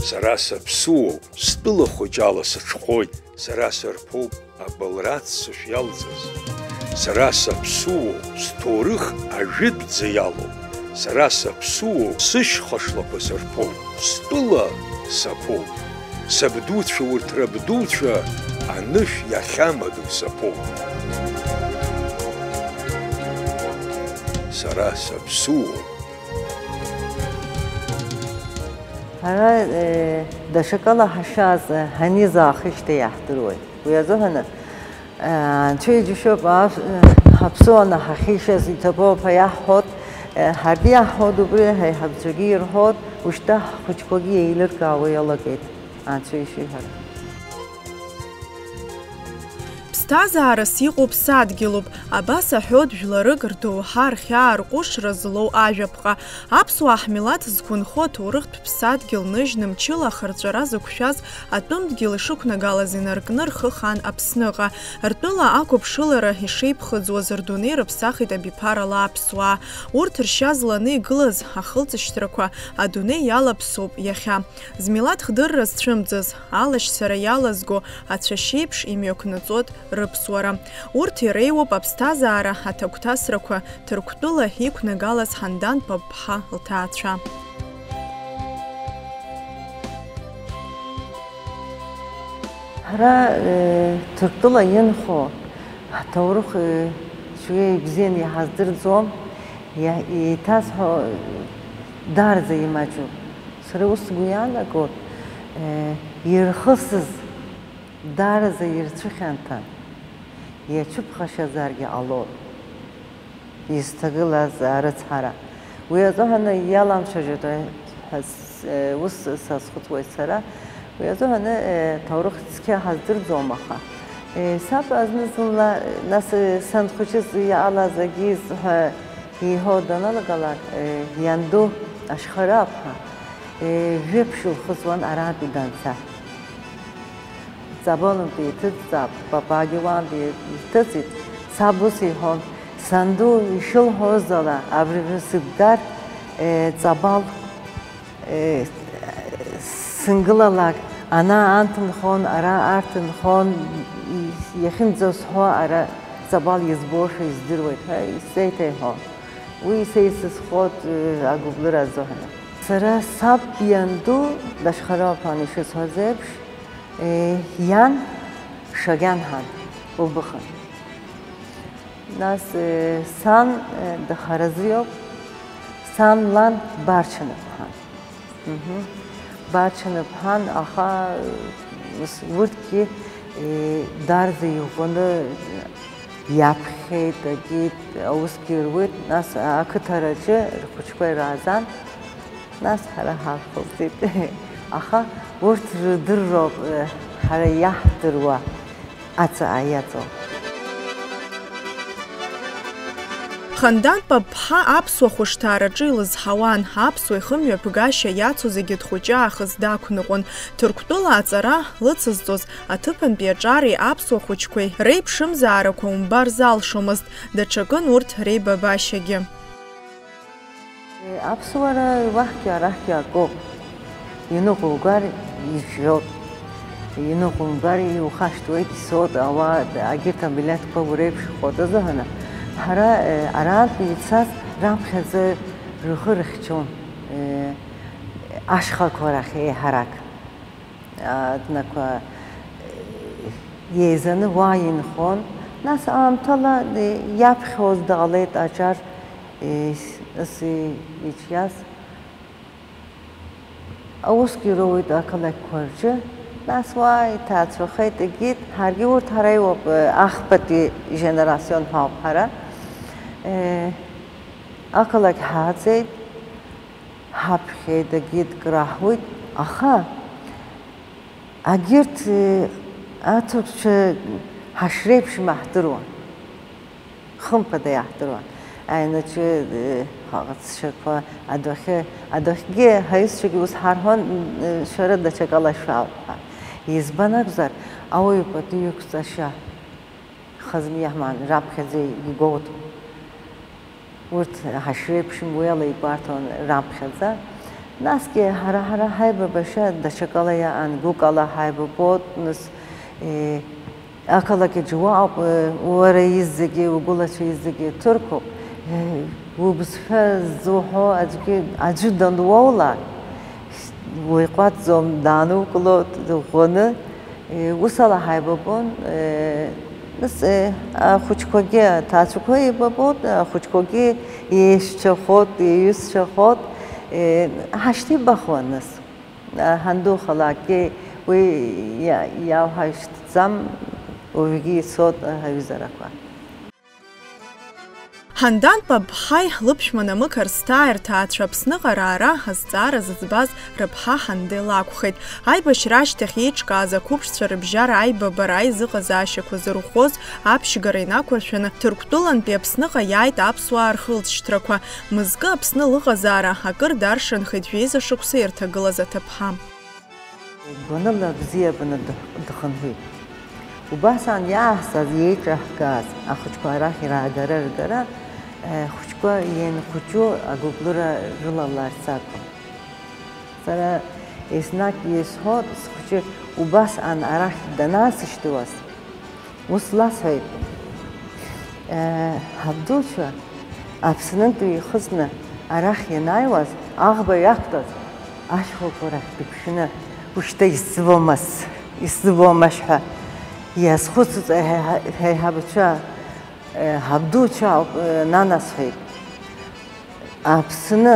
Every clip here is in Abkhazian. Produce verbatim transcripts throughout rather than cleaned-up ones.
Сара саԥсуоуп, стәыла хәыҷ ала сыҽхәоит, сара сырԥоуп абылра аццышә иалҵыз. Сара саԥсуоуп, сҭоурых ажәытәӡа иалоуп. Сара саԥсуоуп, сышьха шлақәа сырԥоуп, стәыла саԥоуп. Сабдуцәа урҭ рабдуцәа анышә иахьамадоу саԥоуп. Сара саԥсуоуп. Ҳара, э, даҽакала ҳашьааз, э, ҳанизаахижьҭеи иаҳдыруеит. Уи азыҳәаны, э, Анцәа иџьашьоуп, ас-, э, ҳаԥсуаны ҳахьишаз иҭабуп ҳәа иаҳҳәоит, э, ҳаргьы иаҳҳәоит убри, ҳаиҳабацәагьы ирҳәоит, ушьҭа ҳхәыҷқәагьы еилыркаауа иалагеит, Анцәа ишиҳәара. Ԥсҭазаарас иҟоу ԥсадгьылуп, абас аҳәоит жәларык рдоуҳа рхьаа рҟәышра злоу ажәаԥҟа. Аԥсуаа ҳмилаҭ зқәынхо аҭоурыхтә ԥсадгьыл ныжьны мчыла ахырҵәара зықәшәаз атәым дгьыл ишықәнагалаз инаркны рхы хан Аԥсныҟа. Ртәыла ақәыԥшылара ишеиԥхыӡуаз рдунеи рыԥсахит абиԥарала аԥсуаа. Урҭ ршьа зланы игылаз ахылҵышьҭрақәа адунеи иалаԥсоуп иахьа. Змилаҭ хдырра зцәымӡыз, алашьцара иалазго ацәашьеиԥш имҩақәнаҵоит рыԥсуара. Урҭ иреиуоуп аԥсҭазаара аҭагәҭасрақәа Ҭырқәтәыла иқәнагалаз Ҳандан Папԥҳа лҭаацәа. Ҳара, э, Ҭырқәтәыла инхо ҳҭоурых, э, цәгьа ибзианы иҳаздырӡом, иа-, еиҭазҳәо даараӡа имаҷуп. Сара ус сгәы иаанагоит, э, ирхысыз даараӡа ирцәыхьанҭан, иаҽыԥхашьазаргьы ҟалоит. Изҭагылаз арыцҳара. Уи азыҳәаны иаламцәажәоит ҳәа с-, ус сазхәыцуеит сара. Уи азыҳәаны, э, ҭоурых цқьа ҳаздырӡом, аха, э, саб азны-зынла, нас, э, санхәыҷыз иҟалаз агьиз ҳәа иҳәо даналагалак, э, ианду Ашьхара аԥҳа, э, жәеиԥшь илхысуан арантәи данца. Ҵабалынтә иҭыҵ-, ҵаб-, папагьы уантәи иҭыҵит. Саб ус иҳәон, санду ишылҳәоз ала, абри сыбгар, э, ҵабал, э, сынгылалак, ана анҭ нхон, ара арҭ нхон, и-, иахьынӡасҳәо ара ҵабал избошәа издыруеит ҳәа исеиҭеиҳәон. Уи са исызхоит, э, агәыблыра азыҳәан. Сара саб ианду Лашьхароуп ишысҳәаз еиԥш, Е, иан Шагьан ҳан, убыхын. Нас, е, сан, е, Дахаразы иоуп, сан лан Барчаныԥҳан. Мгм. Барчаныԥҳан, аха, е, ус, урҭгьы, е, дарӡа иӷәӷәаны иаԥхьеит, акит, аусгьы руеит, нас ақыҭараҿы рхәыҷқәа ираазан. Нас ҳара ҳақәылҵеит. Аха урҭ рдырроуп, ҳара иаҳдыруа аҵаа иаҵоу. Хандан Папԥҳа аԥсуа хәышҭаараҿы илызҳауан, аԥсуа ихымҩаԥгашьа иацу зегьы дхәыҷы аахыс дақәныҟәон. Ҭырқәтәыла аҵара лыцызҵоз аҭыԥантәи аҿареи аԥсуа хәыҷқәеи реиԥшымзаарақәа умбар залшомызт, даҽакын урҭ реибабашьагьы. Аԥсуара уахьгьы арахьгьы акоуп. Иныҟәугар ижәжәоит. Иныҟәумгар иухашҭуеит, исоит, ауаа, агьырҭ амилаҭқәа уреиԥшхоит азыҳәан. Ҳара, э, арантәи ицаз раԥхьаӡа рхы рыхьчон, э, ашьхақәа рахь еиҳарак. Аднақәа, э, еизаны уа инхон, нас аамҭала, э, иаԥхьоз даалеит аҿар, э, ас иҿиаз. Аусгьы роуеит ақалақьқәа рҿы, нас уа иҭаацәахеит, егьит, ҳаргьы урҭ ҳара иоуп, э, ахԥатәи женерацион ҳауп ҳара. Э, ақалақь ҳааӡеит. Ҳаԥхьеит, егьит, краҳуеит, аха агьырҭ, э, аҭырқәцәа ҳашреиԥшым аҳдыруан. Хымԥада иаҳдыруан. Аинаҿы, э, ҳаҟәыҵшьақәа адәахьы, адәахьгьы ҳаҩызцәагьы ус ҳарҳәон, э, шәара даҽакала шәаауп ҳәа. Избан акәзар, ауаҩы пату иқәҵашьа хазмиаҳман раԥхьаӡа игәоуҭон. Урҭ ҳашреиԥшым уи ала игәарҭон раԥхьаӡа. Насгьы ҳара, ҳара ҳаибабашьа даҽакала иаан, гәыкала ҳаибабоит, нас, э, ақалақь аҿы уаауп, э, уара изегьы, угәылацәа изегьы ҭырқәоуп. Э, убызшәа ззуҳәо аӡәгьы, аӡәы дануоула, уиҟәаҵӡом, даанукылоит, ӷәӷәаны, э, усала ҳаибабон, э, нас, э, ахәыҷқәагьы, аҭаацәақәа еибабон, ахәыҷқәагьы еишьцәахот, еиҩызцәахот, э, ҳашьҭибахуан нас. Ҳандухалакгьы уи иа-, иауҳашьҭӡам, уажәгьы ицоит аҩызарақәа. Ҳандан Папԥҳаи лыԥшәма Намықарсҭааи рҭаацәа Аԥсныҟа раара азҵаара зыӡбаз рыԥҳа Ҳанде лакәхеит. Аибашьра ашьҭахь еиҿкааз ақәыԥшцәа рыбжьара аибабара аизыҟазаашьақәа зырӷәӷәоз аԥшьгара инақәыршәаны, Ҭырқәтәылантәи Аԥсныҟа иааит аԥсуаа рхылҵшьҭрақәа. Мызкы Аԥсны лыҟазаара акыр даршанхеит жәеиза шықәса ирҭагылаз аҭыԥҳа. Гәаныла бзиабаны дых-, дхынҳәит. Убас аан иааҳзааз, иеиҿаҳкааз ахәыҷқәа арахь раагара-ргара, э, хәыҷқәа ианхәыҷу агәыблыра рылаларц акәын. Сара еснагь исҳәон, схәыҷы убас аан арахь данаасышьҭуаз, ус ласҳәеит, э, ҳабдуцәа Аԥснынтәи ихыҵны арахь ианааиуаз, аӷба иақәтәаз ашьхақәа рахь дыԥшны, ушьҭа исзыбомаз, исзыбомашь ҳәа иазхәыцыз аиҳа-, аиҳабацәа, э, ҳабдуцәа ауп, э, нанасҳәеит. Аԥсны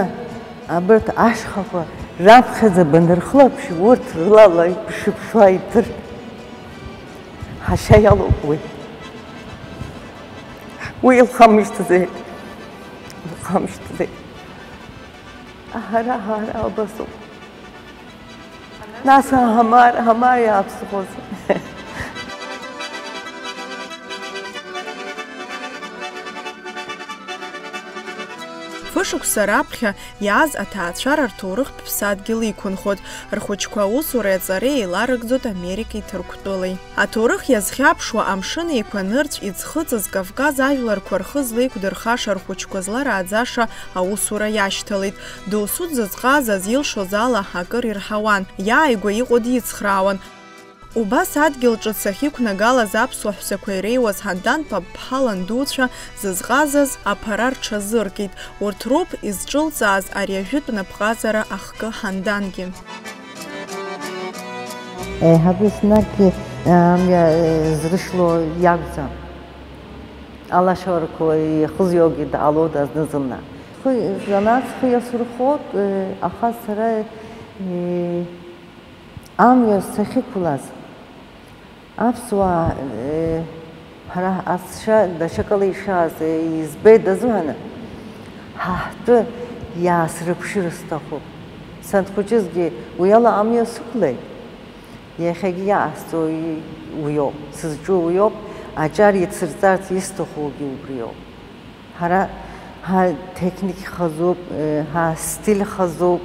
абарҭ ашьхақәа раԥхьаӡа банырхылаԥш, урҭ рылала ишыԥшуа идыр. Ҳашьа иалоуп уи. Уи илхамышҭӡеит. Илхамышҭӡеит. Ҳара, ҳара абас ауп. Нас ҳамар, ҳамар иааԥсыхоз. Фышықәса раԥхьа иааз аҭаацәара рҭоурыхтә ԥсадгьыл иқәынхоит, рхәыҷқәа аусуреи аҵареи еиларыгӡоит Америкеи Ҭырқәтәылеи. Аҭоурых иазхьаԥшуа Амшын Еиқәа нырцә иӡхыҵыз Кавказ ажәларқәа рхы злеиқәдырхаша рхәыҷқәа зларааӡаша аусура иашьҭалеит. Досу дзызҟаз азилшоз ала акыр ирҳауан, иааигәа иҟоу дицхраауан. Убас адгьыл ҿыц ахьиқәнагалаз аԥсуа ҳәсақәа иреиуаз Ҳандан Папԥҳа ландуцәа зызҟазаз аԥара рҽазыркит. Урҭ роуп изҿылҵааз ари ажәытә напҟазара ахкы Ҳандангьы. Еиҳабы еснагь, амҩа, э, зрышло иакәӡам. Алашарақәа ихызҩогьы даалоит зны-зынла. Схы, занааҭ схы иасырхәоит, э, аха сара, э, амҩа сахьықәлаз, аԥсуаа, э, ҳара ацәа даҽакала ишааз, э, избеит азыҳәан, ҳа ҳтәы иаасрыԥшыр сҭахуп. Санхәыҷызгьы уи ала амҩа сықәлеит. Иахьагьы иаасҵо уиоуп, сызҿу уиоуп, аҿар ицырҵарц исҭахугьы убриоуп. Ҳара ҳа техник хазуп, ҳа стиль хазуп,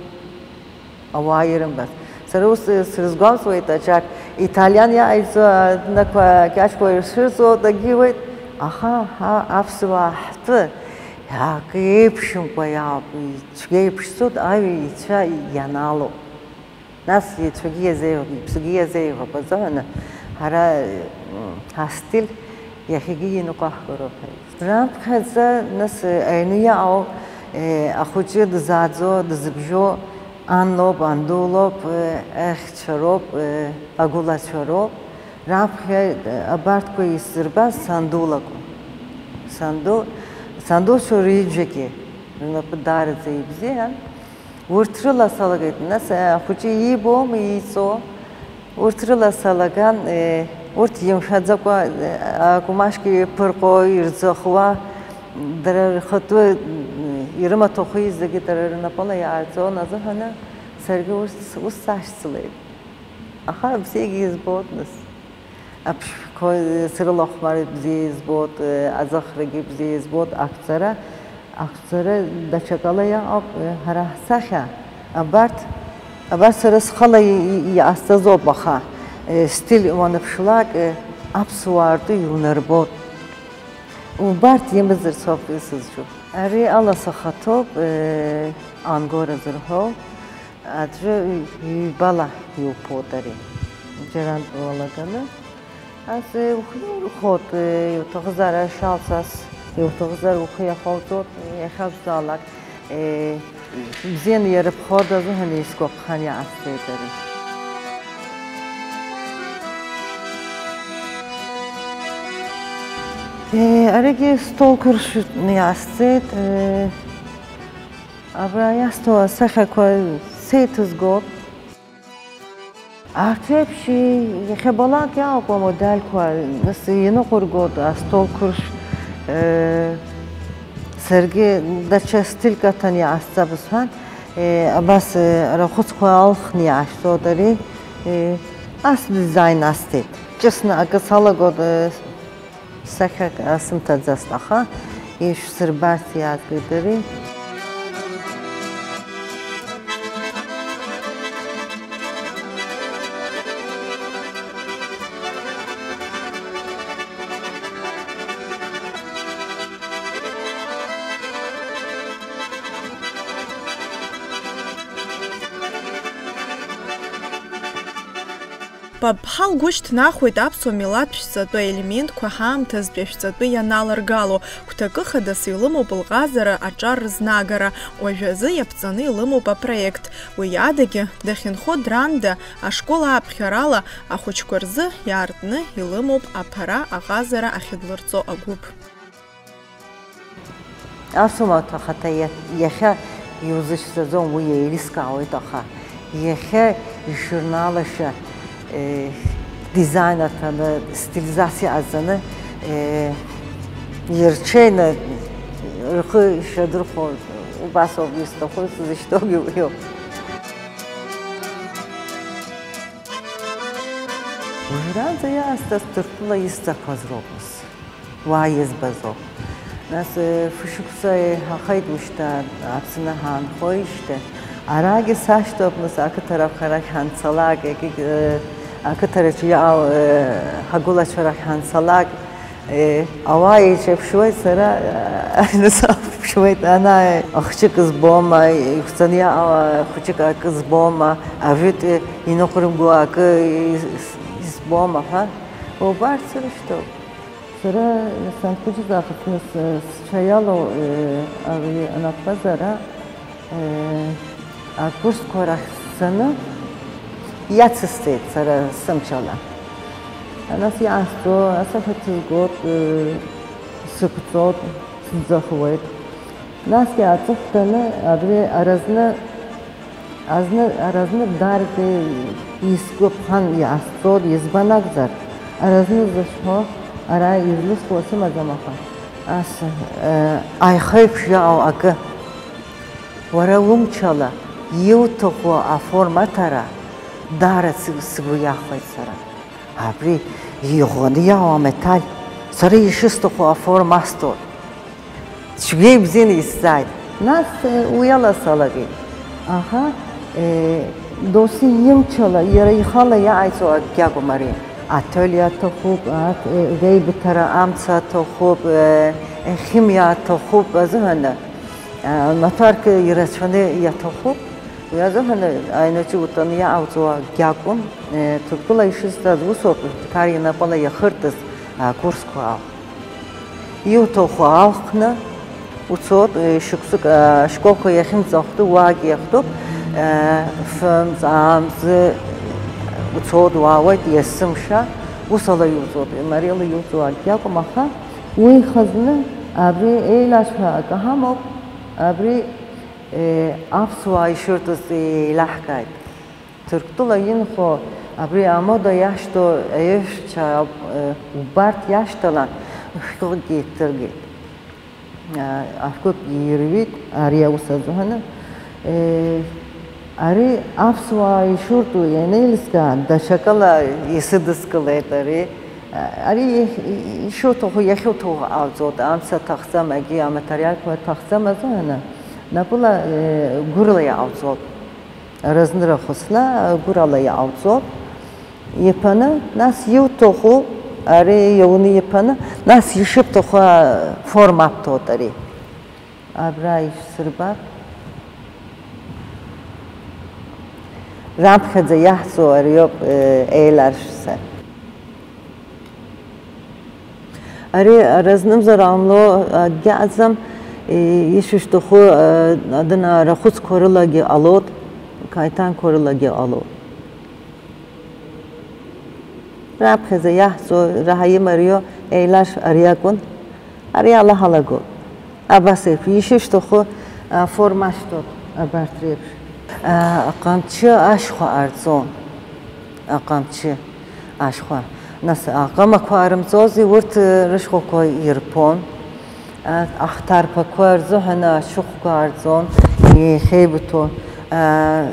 ауаа ирымбац. Сара ус срызгәамҵуеит, аҿар италиан иааиӡо, аднақәа кьаҿқәа ирцәырҵуа дагьиуеит, аха ҳа аԥсуаа ҳтәы акы еиԥшымкәа иаауп, ицәгьа иԥшӡоит аҩ ицәа ианаало. Нас ицәагьы иазеиӷьуп, иԥсгьы иазеиӷьуп азыҳәан, ҳара, м, ҳастиль иахьагьы иныҟәаҳгароуп ҳәа. Раԥхьаӡа, нас, аҩны иаау, е, ахәыҷы дызааӡо, дызыбжьо, ан лоуп, анду лоуп, е, ахьча роуп, е, агәылацәа роуп. Раԥхьа, е, абарҭқәа исзырбаз санду лакәын. Санду, санду Шьоура иҩыџьагьы рнапы даараӡа ибзиан. Урҭ рыла салагеит, нас, э, ахәыҷы иибома иҵо? Урҭ рыла салаган, э, урҭ имшәаӡакәа, э, акәмашьқәа иԥырҟо, ирӡахуа, дара рхатәы, м, ирымаҭәахәы зегьы дара рнапыла иаарҵон азыҳәаны, саргьы ус, ус сашьцылеит. Аха бзиагьы избоит, нас. Аԥшшәқәа срылахәмарит, бзиа избоит, аӡахрагьы бзиа избоит, ақәҵара, ақәҵара даҽакала иҟоуп, ҳара ҳсахьа абарҭ, абар сара схала и-, и-, иҟасҵазоуп, аха, стиль уаныԥшлак, аԥсуаа ртәы иунарбоит. Убарҭ имазарц ауп сызҿу. Ари ала сахаҭоуп, ангора зырҳәо. Аӡәы ҩбала иуԥоит ари. Џьарантә уалаганы, ас, э, ухы иаурхәоит, э, иуҭахызар ашалҵ ас, иуҭахызар ухы иахауҵоит, э, иахьакәзаалак, э, бзианы иарыԥхоит азыҳәан исгәаԥхан иаасҵеит ари. Э, аригьы стол қәыршәны иаасҵеит, э, Абра иасҭо асахьақәа сеиҭызгоит. Арҭ еиԥш иахьабалак иаауп амодельқәа, нас иныҟәыргоит астол қәыршә, э, саргьы даҽа стильк аҭан иаасҵап сҳәан, э, абас, э, рахәыцқәа алхны иаашәҵоит ари, э, ас дизайн асҭеит. Ҿыцны акы салагоит, э, Сахьак асымҭаӡацт, аха ишәсырбарц иаазгеит ари. Баԥҳа лгәы шьҭнахуеит аԥсуа милаҭ шәҵатәы аелементқәа ҳаамҭазтәи ашәҵатәы ианаларгало, гәҭакы хадас илымоуп лҟазара аҿар рызнагара, уажәазы иаԥҵаны илымоуп апроект. Уи адагьы, дахьынхо Дранда ашкол ааԥхьарала ахәыҷқәа рзы иаартны илымоуп аԥара аҟазара ахьыдлырҵо агәыԥ. Асумаҭ ахаҭа иа-, иахьа иузышьҭаӡом, уи еилискаауеит, аха иахьа ижурнал ашьа, э, дизайн аҭаны, стилизациа ҟаҵаны, э, ирҽеины рхы ишадырхәо убас ауп исҭаху, сзышьҭоугьы уиоуп. Уажәраанӡа иаасҭа Ҭырқәтәыла исҭахыз роуп ус. Уа избазоуп. Нас, э, фышықәса еиҳахеит ушьҭа Аԥсны ҳаанхоижьҭеи. Арагьы сашьҭоуп, нас ақыҭарахь ҳанцалак, егьигь, э, ақыҭараҿы иаау, э, ҳагәылацәа рахь ҳанцалак, э, ауаа еиҿаԥшуеит, сара, э, саԥшуеит, ана, э, хәыҷык збома, ихәҵаны иаау, э, хәыҷык акы збома, ажәытә, э, иныҟәрымго акы из-, избома ҳәа, убарҭ срышьҭоуп. Сара санхәыҷыз аахыс, нас, сцәа иалоу, э, ари анапҟазара, э, акурсқәа рахь сцаны иацысҵеит сара сымчала. Нас иаасҵо, асахьа сызгоит, э, сықәҵоит, сӡахуеит. Насгьы аҵыхәтәаны абри аразны Азны, аразны даргьы исгәаԥхан иаасҵоит, избан акәзар, аразны зысҳәо ара излысхуа сымаӡам, аха ас, э, аихеиԥш иаау акы. Уара умчала иуҭаху аформа аҭара даара сгәы иахәеит сара. Абри иӷәӷәаны иаау аметаль, сара ишысҭаху аформа асҭоит. Цәгьа ибзианы исзааит. Нас, э, уи ала салагеит. Аха, э, доусы имчала, иара ихала иааиҵо акгьы акәым ари. Аҭелиа аҭахуп, аҭ-, э, реибыҭара амца аҭахуп, э, э, химиа аҭахуп азыҳәаны, э, маҭәарк ирацәаны иаҭахуп. Уи азыҳәан аҩнаҿы утәаны иаауҵо акгьы акәым, э, Ҭырқәтәыла ишысҭаз усоуп, Ҭаркьыл инапала иахыртыз акурсқәа ауп. Иуҭаху аалхны уцот, э, шықәсык, э, ашколқәа иахьынӡахәҭоу уаагьы иахәҭоуп, э, фымз, аамзы уцот, уаауеит, есымша, усала иуҵот, мариала иуҵо акгьы акәым, аха уи ихазны абри еилашәа акы ҳамоуп, абри Аԥсуаа ишыртәыз еилаҳкааит. Ҭырқәтәыла инхо абри амода иашьҭоу аиҳәшьцәа убарҭ иашьҭалан шәҟәыкгьы еиҭыргеит. Ашәҟәыкгьы ирҩит ари аус азыҳәаны. Ари аԥсуаа ишыртәу ианеилыскаа, даҽакала исыдыскылеит ари. Ари ишуҭаху, иахьуҭаху ҟауҵоит, амца аҭахӡам, егьи аматериалқәа аҭахӡам азыҳәаны, напыла, э, гәырла иҟауҵоит. Разнырахәыцла гәырала иҟауҵоит. Иԥаны, нас иуҭаху, ари иауны иԥаны, нас ишыбҭаху аформа абҭоит ари. Абра ишәсырбап. Раԥхьаӡа иаҳҵо ари ауп, э, еиларшәса. Ари разнымзар ҟамло акгьы ыҟаӡам, э, ишәышьҭаху, э, адына рахәыцқәа рылагьы ҟалоит, қаиҭанқәа рылагьы ҟалоит. Раԥхьаӡа иаҳҵо, раҳаим арио еиларшә ари акәын, ари ала ҳалагоит. Абас еиԥш, ишышәҭаху аформа ашьҭоуп, абарҭ реиԥш. А, аҟамчы ашьхәа ҟарҵон. Аҟамчы ашьхәа. Нас аҟамақәа аарымҵози, урҭ, э, рышьхәақәа ирԥон. А, ахҭарԥақәа рзыҳәан ашьхәқәа аарҵон, еихеибыҭон, а,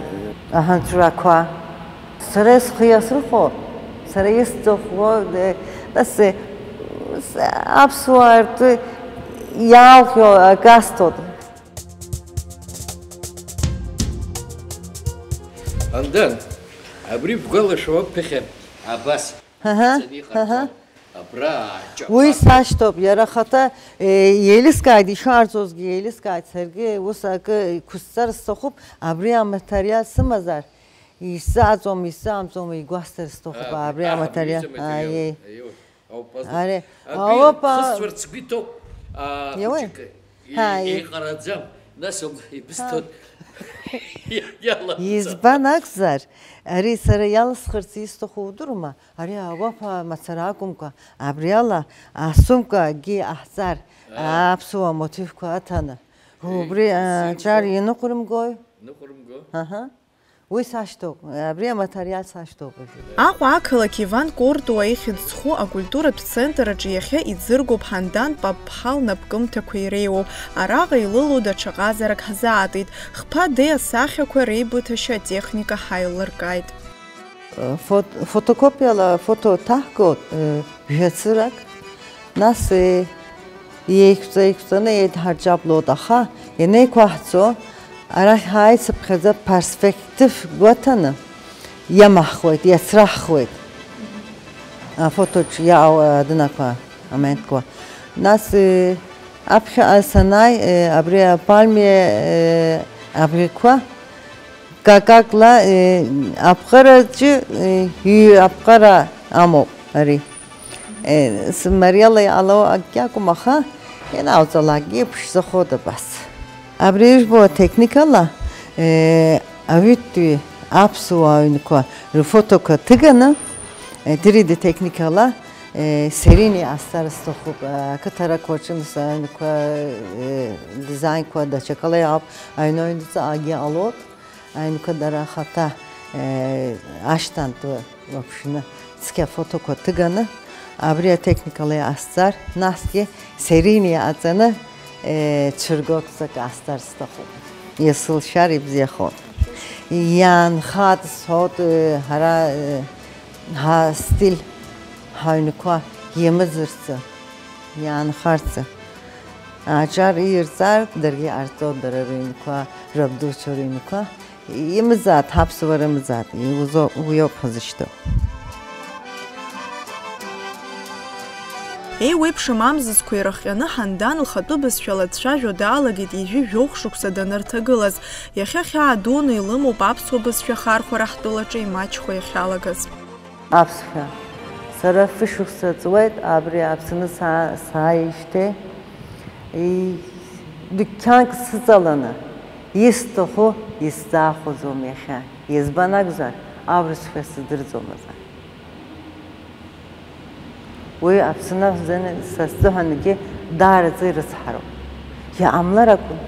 аҳәынҵәрақәа. Сара схы иасырхәо, сара исҭаху, э, нас, э, с-, аԥсуаа ртәы иалху акы асҭоит. Андан, абри бгәалашәома ԥыхьа абас Аҳа, иҵаны иҟарҵо? Аҳа. Абра аҷаԥ-, Уи сашьҭоуп, иара ахаҭа, э, еилыскааит, ишаарҵозгьы еилыскааит, саргьы ус акы иқәысҵар сҭахуп, абри аматериал сымазар, исзааӡом, исзаамҵом, игәасҭар сҭахуп, А, абри а, аматериал. абри аматериал. Аиеи. Аиеи. Ауп, азы. Аре, Абри ауп, а, хысҵәарц сгәы иҭоуп, а, Иауеи? хәыҷык. Ҳа, И-, и- еиҟараӡам. Нас ауп ибысҭоит. Ҳа. Иа-, иалаҵа. Избан акәзар, ари сара иалысхырц исҭаху удыруама? Ари ауапа мацара акәымкәа, абри ала асумкагьы аҳҵар, Аа. аԥсуа мотивқәа аҭаны. Еи, Убри, а, исымшо. ҿар иныҟәрымгои? Ныҟәрымго? Аҳа. Уи сашьҭоуп, абри аматериал сашьҭоуп уажәы. Аҟәа ақалақь Иван Кортуа ихьӡ зху акультуратә центр аҿы иахьа иӡыргоуп Ҳандан Папԥҳа лнапкымҭақәа иреиуоу. Араҟа илылоу даҽа ҟазарак ҳзаатит. Хԥа Де асахьақәа реибыҭашьа атехника ҳаилыркааит. Фот-, фотокопиала афото ҭаҳгоит, э, жәа цырак. Нас, э, еиқәҵа-еиқәҵаны еидҳарҿаблоит, аха ианеиқәаҳҵо, арахь ҳааицыԥхьаӡа перспектив гәаҭаны иамаҳхуеит, иацраҳхуеит. Афотоҿ иаау адынақәа, амоментқәа. Нас, э, аԥхьаҟа санааи, э, абри апальмиа, э, абӷьқәа какакла, э, аԥҟараҿы, э, ҩ-, аԥҟара амоуп ари. Э, с-, мариала иҟало акгьы акәым, аха ианаауҵалакгьы иԥшӡахоит абас. Абри ижәбо атехникала, э, аҩытәи аԥсуаа аҩнқәа рфотоқәа ҭыганы, э, три D техникала, э, серийный ҟасҵар сҭахуп, э, ақыҭарақәа рҿы нас аҩнқәа, э, дизаинқәа даҽакала иҟоуп, аҩны-аҩныҵәҟьагьы ҟалоит. Аҩнқәа дара ахаҭа, э, ашьҭантәи уаԥшны, цқьа афотоқәа ҭыганы, абри атехникала иҟасҵар, насгьы серийный иҟаҵаны, э, цәыргақәҵак ҟасҵар сҭахуп. Исылшар ибзиахон. Иаанхаз сҳәоит, э, ҳара, э, ҳастиль, ҳаҩнқәа иамыӡырц, иаанхарц. Аҿар иирҵар, даргьы иҟарҵоит, дара рыҩнқәа, рабдуцәа рыҩнқәа. Имыӡааит, ҳаԥсуаа рымӡааит, иузо-, уи ауп ҳзышьҭоу. Еиуеиԥшым амзызқәа ирыхҟьаны Ҳандан лхатәы бызшәала дцәажәо далагеит ҩажәи жәохә шықәса данырҭагылаз. Иахьа хьаа дуны илымоуп аԥсуа бызшәа ахархәара ҳтәылаҿы имаҷхо иахьалагаз. Аԥсшәа. Сара фышықәса ҵуеит абри Аԥсны саа-, сааижьҭеи. И-, дукқьанк сыҵаланы, исҭаху исзаахәаӡом иахьа. Избан акәзар, аурысшәа сыздырӡомызт. Уи Аԥсны азын са сзыҳәангьы даараӡа ирыцҳароуп. Иҟамлар акәын.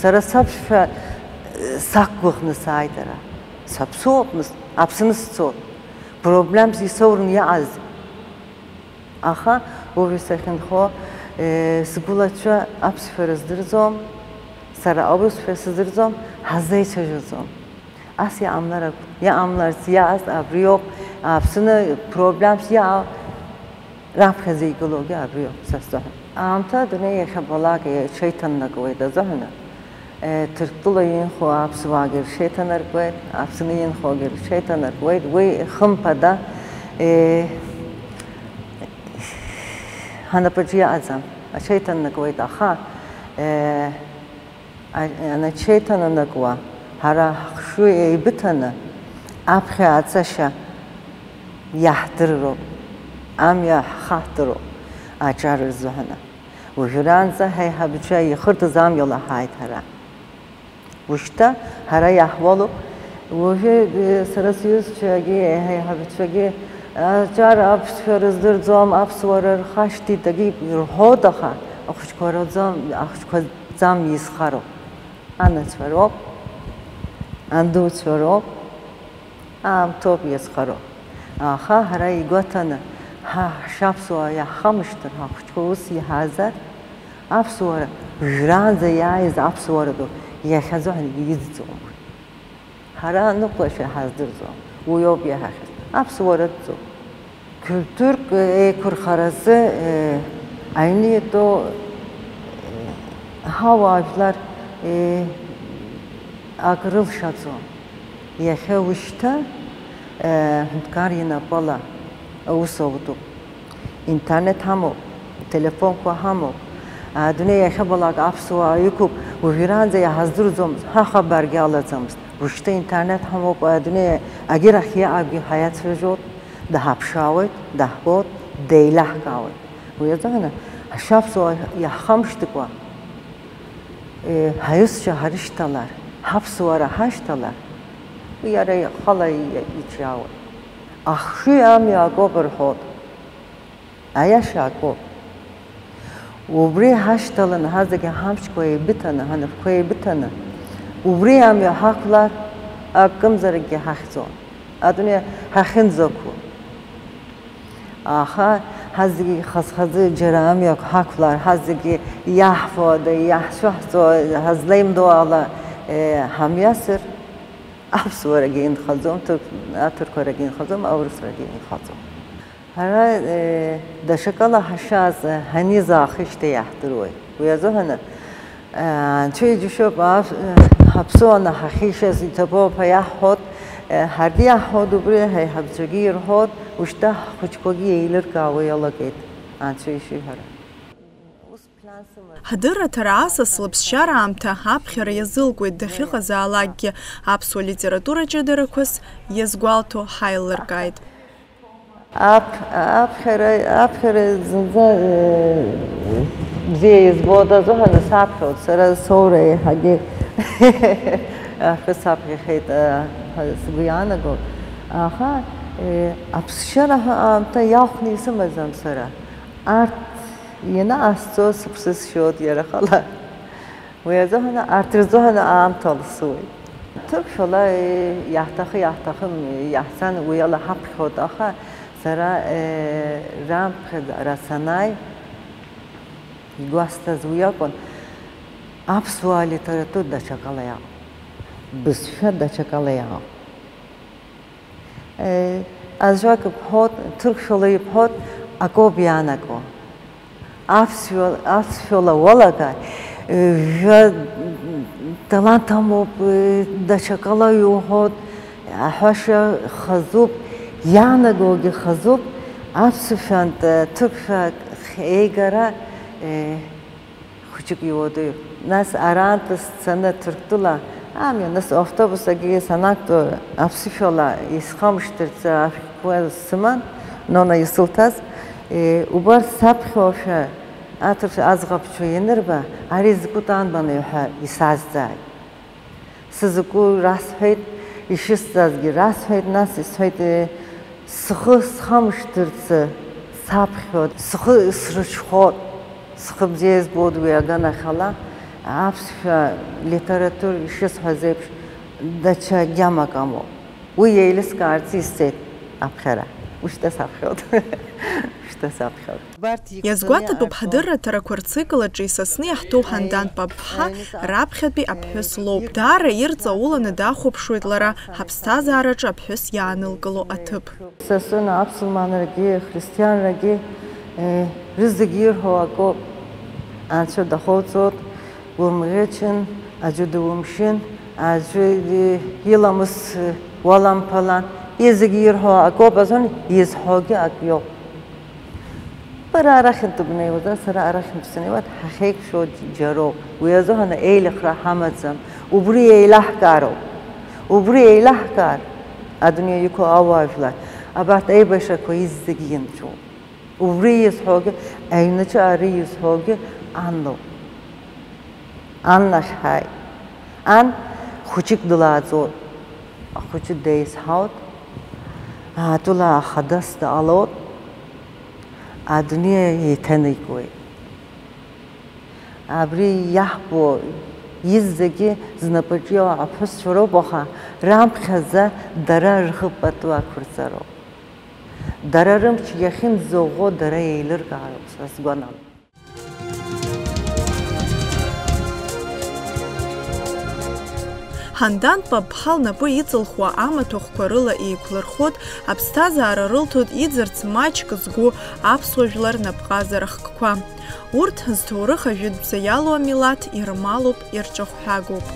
Сара саԥсшәа, э, сақәгәыӷны сааит ара. Саԥсуоуп, нас, Аԥсны сцоит. Проблемс исоуран иҟаз. Аха уажәы сахьынхо, э, сгәылацәа аԥсшәа рыздырӡом, сара аурысшәа сыздырӡом, ҳазеицәажәаӡом. Ас иҟамлар акәын, иҟамларц иааз абриоуп, Аԥсны проблемс иҟоу раԥхьаӡа игылоугьы абриоуп, са сзыҳәан. Аамҭа адунеи иахьабалак иҽеиҭанакуеит азыҳәан, Е, Ҭырқәтәыла инхо аԥсуаагьы рҽеиҭанаркуеит, Аԥсны инхогьы рҽеиҭанаркуеит. Уи, хымԥада, е, ҳанапаҿы иҟаӡам, аҽеиҭанакуеит, аха, е, а-, анаҽеиҭананакуа, ҳара ҳхшыҩ еибыҭаны, Аԥхьа ацашьа иаҳдыруроуп, амҩа ҳхаҳтыроуп аҿар рзыҳәаны. Уажәраанӡа ҳаиҳабацәа ихыртыз амҩала ҳааит ҳара. Ушьҭа ҳара иаҳуалуп. Уажәы, э, сара сҩызцәагьы, ҳаиҳабацәагьы, аҿар аԥсшәа рыздырӡом, аԥсуара рхашҭит, егьи ирҳәоит, аха ахәыҷқәа роуӡам, ахәыҷқәа ӡам изхароу. Анацәа роуп, андуцәа роуп, аамҭоуп иазхароу. Аха ҳара игәаҭаны, ҳа ҳшаԥсуаа иаҳхамышҭыр, ҳахәыҷқәа ус иҳаазар, аԥсуара, уажәраанӡа иааиз аԥсуара ду иахьазы ҳәа иӡӡом. Ҳара аныҟәашьа ҳаздырӡом, уи ауп иаҳахьаз. Аԥсуара ӡӡом. Культурк еиқәырхаразы, э, аҩны иатәоу, э, ҳауаажәлар, э, акрылшаӡом. Иахьа ушьҭа, э, ҳәынҭқар инапала аус аутуп. Интернет ҳамоуп, телефонқәа ҳамоуп. Адунеи иахьабалак аԥсуаа иқәуп, уажәраанӡа иҳаздырӡомызт, ҳахабаргьы алаӡамызт. Ушьҭа интернет ҳамоуп, адунеи агьырахь иаабгьы ҳаиацәажәоит, даҳаԥшаауеит, даҳбоит, деилаҳкаауеит. Уи азыҳәан ҳшаԥсуа иаҳхамышҭыкәа, э, ҳаҩызцәа ҳарышьҭалар, ҳаԥсуара ҳашьҭалар, уи иара ихала и-, иҿиауеит. Ахшыҩ амҩа акоуп рҳәоит. Аиаша акоуп. Убри ҳашьҭаланы, ҳазегьы ҳамчқәа еибыҭаны, ҳанапқәа еибыҭаны, убри амҩа ҳақәлар, акымзаракгьы ҳахьӡом. Адунеи ҳахьынӡақәу. Аха ҳазегьы хаз-хазы џьара амҩақәа ҳақәлар, ҳазегьы иаҳфо ада, иаҳцәыҳҵо, ҳазлеимдо ала, э, ҳамҩасыр, аԥсуарагьы инхаӡом, ҭырқә-, аҭырқәарагьы инхаӡом, аурысрагьы инхаӡом. Ҳара, э, даҽакала ҳашьааз, э, ҳанизаахижьҭеи иаҳдыруеит. Уи азыҳәан, э, анцәа иџьашьоуп, аф-, э, ҳаԥсуа ҳахьишаз иҭабуп ҳәа иаҳҳәоит, э, ҳаргьы иаҳҳәоит убри, ҳаиҳабацәагьы ирҳәоит, ушьҭа ҳхәыҷқәагьы еилыркаауа иалагеит, анцәа ишиҳәара. Ҳадырраҭара асас лыԥсшьара аамҭа аԥхьара иазылкуеит, дахьыҟазаалакгьы аԥсуа литература ҷыдарақәас иазгәалҭо ҳаилыркааит. Аԥ-, аԥхьара, аԥхьара зынӡа, э, бзиа избоит азыҳәан саԥхьоит, сара соура еиҳагьы ахы саԥхьахьеит, э, ҳәа сгәы иаанагоит. Аха, э, аԥсшьара ҳәа аамҭа иахәны исымаӡам сара. Арҭ ианаасҵо сыԥсы сшьоит иара хала. Уи азыҳәан, арҭ рзыҳәан аамҭа ласуеит. Ҭырқәшәала, э, иаҳҭахы, иаҳҭахым, э, иаҳцан, уи ала ҳаԥхьоит, аха сара, э, раԥхьаӡара санааи, игәасҭаз уи акәын, аԥсуаа литература даҽакала иҟоуп, бызшәа даҽакала иҟоуп. Э, аӡәак ибҳәоит, ҭырқәшәала ибҳәоит, акоуп иаанаго. Аԥсшәа-, аԥсшәала уалагар, э, жәа-, талант амоуп, э, даҽакала иуҳәоит, аҳәашьа хазуп, иаанагогьы хазуп, аԥсшәантә, э, ҭырқәшәак еигара, э, хәыҷык иуадаҩуп. Нас араантәи сцаны Ҭырқәтәыла амҩа, нас автобус агьы санақәтәо, аԥсышәала исхамышҭырц ашәҟәқәа сыман, Нона исылҭаз. Е, убарҭ саԥхьоушәа аҭырқәа аӡӷабцәа ианырба, ари закәытә анбанеи ҳәа исазҵааит. Сызку расҳәеит, ишысҵазгьы расҳәеит, нас исҳәеит, схы схамышҭырц саԥхьоит, схы срыҽхәоит, схы бзиа избоит уи аганахьала, аԥсшәа литература ишысҳәаз еиԥш, даҽа гьамак амоуп. Уи еилыскаарц исҵеит аԥхьара. Ушьҭа саԥхьоит. Ушьҭа саԥхьоит. Иазгәаҭатәуп ҳадырраҭарақәа рцикл аҿы исасны иаҳҭоу Ҳандан Папҳа раԥхьатәи аԥҳәыс лоуп. Даара ирҵауланы дахәаԥшуеит лара ҳаԥсҭазаараҿы аԥҳәыс иаанылкыло аҭыԥ. Сасуна аԥсылманрагьы, христианрагьы, э, рызегь ирҳәо акоуп. Анцәа дахоуҵоит. Умӷьычын, аӡәы думшьын, аӡәы иламыс уаламԥалан, изегьы ирҳәо акоуп азын, изҳәогьы ак иоуп. Бара арахьынтә бнеиуазар, сара арахьынтә санеиуа, ҳахьеиқәшәо џьароуп. Уи азыҳәан еилыхра ҳамаӡам. Убри еилаҳкаароуп. Убри еилаҳкаар, Адунеи иқәу ауаажәлар, абарҭ аибашьрақәа иззегьы инҵәоуп. Убри изҳәогьы, аҩнаҿы ари изҳәогьы ан лоуп. Ан лахь ҳааит. Ан хәыҷык дылааӡоит. Ахәыҷы деизҳауеит. Атәыла ахадас дҟалоит. Адунеи еиҭанаигоит. Абри иаҳбо изегьы знапаҿы иоуа аԥҳәысцәа роуп, аха раԥхьаӡа дара рхы пату ақәырҵароуп. Дара рымч иахьынӡаӷәӷәо дара еилыркаароуп, са сгәанала. Ҳандан Папԥҳа лнапы иҵылхуа амаҭәахәқәа рыла еиқәлырхоит, аԥсҭазаара рылҭоит иӡырц маҷк згәу аԥсуа жәлар напҟазара хкқәа. Урҭ зҭоурых ажәытәӡа иалоу амилаҭ ирмалуп, ирҿахәҳәагоуп.